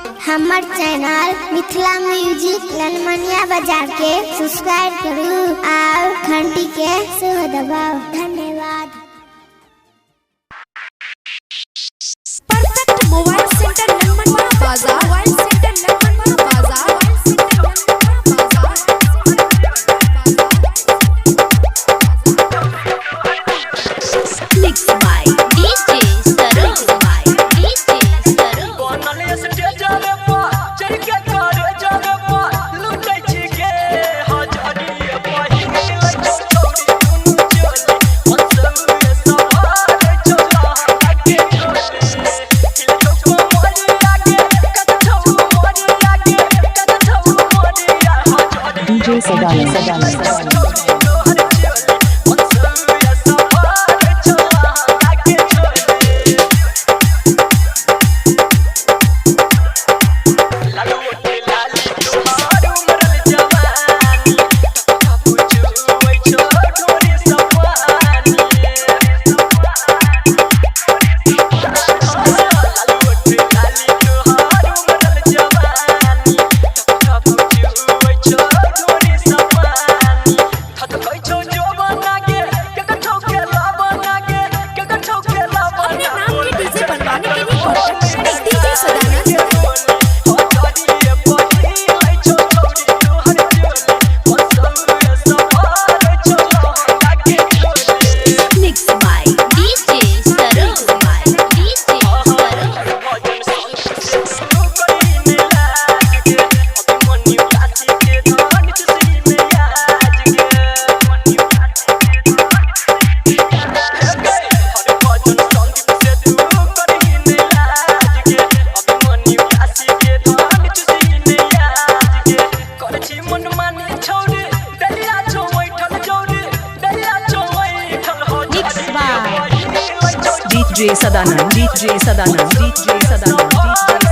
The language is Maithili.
हमर चैनल मिथिला म्यूजिक ललमनिया बाजार के सब्सक्राइब करू और घंटी के सेहो दबाउ। धन्यवाद। परफेक्ट मोबाइल सेंटर ललमनिया बाजार, मोबाइल सेंटर ललमनिया बाजार, मोबाइल सेंटर ललमनिया बाजार। Mixed by DJ Saroj by DJ Saroj. बनल स्टेजर पर चढ़ के करे जग पर लुटै छी गे हजारी पहिल छौरी दुनू चोली हंसौए सवार चला के चोली हिल मोरिया गे कत छौ मोरिया गे कत छौ मोरिया हजारी DJ Sadanand. Sadanand. छौरी तोहर चोली हंसौए सवार चला के चोली लालू लाली तुम्हार उमरल जवानी पूछुवै छो ढोरी सवानी लालू लाली तुम्हार उमरल जवानी पूछुवै छो ढोरी सवानी थथकै छो जोबना गे के ठोके लाबना गे के ठोके लाबना। अपने नाम के डीजे बनवाने के लिए कॉन्टैक्ट करें DJ Sadanand. Mixed by DJ Saroj by DJ Saroj. Mixed by DJ Sadanand. DJ Sadanand. DJ Sadanand.